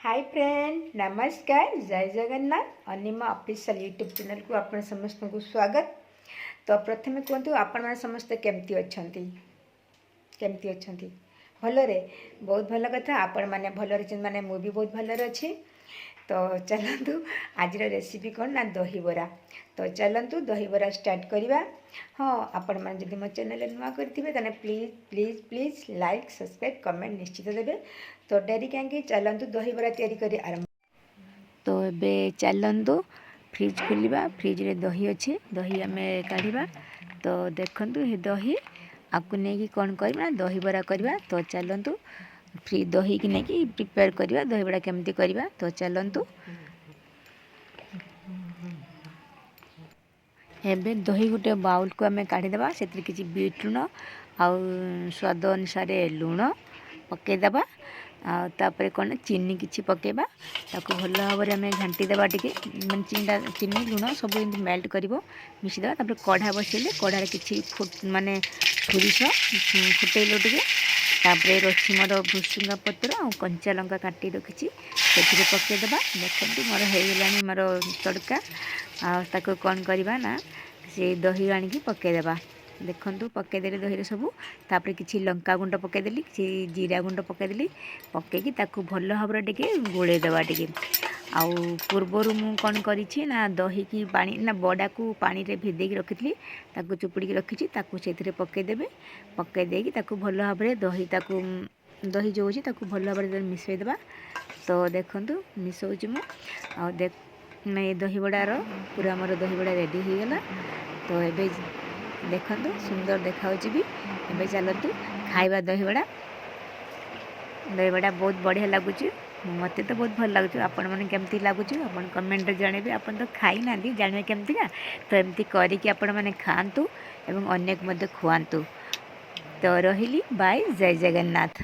High friend, ନମସ୍କାର, ଜୟ Jagannath. Anima official YouTube ଚ୍ୟାନେଲକୁ ଆପଣ ସମସ୍ତଙ୍କୁ ସ୍ୱାଗତ। ତ ପ୍ରଥମେ କୁହନ୍ତୁ, ଆପଣମାନେ ସମସ୍ତେ କେମିତି ଅଛନ୍ତି? କେମିତି ଅଛନ୍ତି? ଭଲରେ? ବହୁତ ଭଲ କଥା। ଆପଣମାନେ ଭଲରେ ଅଛନ୍ତି ମାନେ ମୁଁ ବି ବହୁତ ଭଲରେ ଅଛି। ତ ଚାଲନ୍ତୁ, ଆଜିର ରେସିପି କ'ଣ ନା ଦହିବରା। ତ ଚାଲନ୍ତୁ, ଦହିବରା ଷ୍ଟାର୍ଟ କରିବା। ହଁ, ଆପଣମାନେ ଯଦି ମୋ ଚ୍ୟାନେଲରେ ନୂଆ କରିଥିବେ, ତାହେଲେ please please please like, subscribe, comment ନିଶ୍ଚିତ ଦେବେ। ତ ଡେରି କାହିଁକି, ଚାଲନ୍ତୁ ଦହିବରା ତିଆରି କରି ଆରମ୍ଭ। ତ ଏବେ ଚାଲନ୍ତୁ ଫ୍ରିଜ୍ ଖୋଲିବା। ଫ୍ରିଜ୍ରେ ଦହି ଅଛି, ଦହି ଆମେ କାଢ଼ିବା। ତ ଦେଖନ୍ତୁ, ଏ ଦହି ଆକୁ ନେଇକି କ'ଣ କରିବା ନା ଦହିବରା କରିବା। ତ ଚାଲନ୍ତୁ, ଫ୍ରି ଦହିକି ନେଇକି ପ୍ରିପେୟାର କରିବା, ଦହିବରା କେମିତି କରିବା। ତ ଚାଲନ୍ତୁ, ଏବେ ଦହି ଗୋଟେ ବାଉଲକୁ ଆମେ କାଢ଼ିଦେବା। ସେଥିରେ କିଛି ବିଟ୍ ଲୁଣ ଆଉ ସ୍ୱାଦ ଅନୁସାରେ ଲୁଣ ପକାଇଦେବା। ଆଉ ତାପରେ କ'ଣ, ଚିନି କିଛି ପକାଇବା। ତାକୁ ଭଲ ଭାବରେ ଆମେ ଘାଣ୍ଟି ଦେବା ଟିକେ, ମାନେ ଚିନିଟା, ଚିନି ଲୁଣ ସବୁ ଏମିତି ମେଲ୍ଟ କରିବ, ମିଶିଦେବା। ତାପରେ କଢ଼ା ବସେଇଲେ କଢ଼ାରେ କିଛି ମାନେ ସୋରିଷ ଫୁଟେଇଲୁ ଟିକେ। ତାପରେ ଅଛି ମୋର ଭୃସୁଙ୍ଗା ପତ୍ର ଆଉ କଞ୍ଚା ଲଙ୍କା କାଟି ରଖିଛି, ସେଥିରେ ପକାଇଦେବା। ଦେଖନ୍ତୁ, ମୋର ହେଇଗଲାଣି ମୋର ତଡ଼କା। ଆଉ ତାକୁ କ'ଣ କରିବା ନା ସେ ଦହି ଆଣିକି ପକାଇଦେବା। ଦେଖନ୍ତୁ, ପକାଇଦେଲେ ଦହିରେ ସବୁ। ତାପରେ କିଛି ଲଙ୍କା ଗୁଣ୍ଡ ପକାଇଦେଲି, କିଛି ଜିରା ଗୁଣ୍ଡ ପକାଇଦେଲି। ପକାଇକି ତାକୁ ଭଲ ଭାବରେ ଟିକେ ଗୋଳେଇ ଦେବା ଟିକେ। ଆଉ ପୂର୍ବରୁ ମୁଁ କ'ଣ କରିଛି ନା ଦହିକି ପାଣି ନା ବଡ଼ାକୁ ପାଣିରେ ଭିଦେଇକି ରଖିଥିଲି, ତାକୁ ଚୁପୁଡ଼ିକି ରଖିଛି, ତାକୁ ସେଥିରେ ପକାଇଦେବେ। ପକାଇ ଦେଇକି ତାକୁ ଭଲ ଭାବରେ ଦହି, ତାକୁ ଦହି ଯେଉଁ ଅଛି, ତାକୁ ଭଲ ଭାବରେ ମିଶାଇ ଦେବା। ତ ଦେଖନ୍ତୁ, ମିଶାଉଛି ମୁଁ। ଆଉ ଦେଖ, ଏ ଦହିବଡ଼ାର ପୁରା ଆମର ଦହିବଡ଼ା ରେଡ଼ି ହେଇଗଲା। ତ ଏବେ ଦେଖନ୍ତୁ, ସୁନ୍ଦର ଦେଖାହେଉଛି ବି। ଏବେ ଚାଲନ୍ତୁ ଖାଇବା ଦହିବଡ଼ା। ଦହିବଡ଼ା ବହୁତ ବଢ଼ିଆ ଲାଗୁଛି। ମୋତେ ତ ବହୁତ ଭଲ ଲାଗୁଛି। ଆପଣମାନେ କେମିତି ଲାଗୁଛି, ଆପଣ କମେଣ୍ଟରେ ଜଣାଇବେ। ଆପଣ ତ ଖାଇନାହାନ୍ତି, ଜାଣିବେ କେମିତିକା? ତ ଏମିତି କରିକି ଆପଣମାନେ ଖାଆନ୍ତୁ ଏବଂ ଅନ୍ୟକୁ ମଧ୍ୟ ଖୁଆନ୍ତୁ। ତ ରହିଲି, ବାଏ, ଜୟ ଜଗନ୍ନାଥ।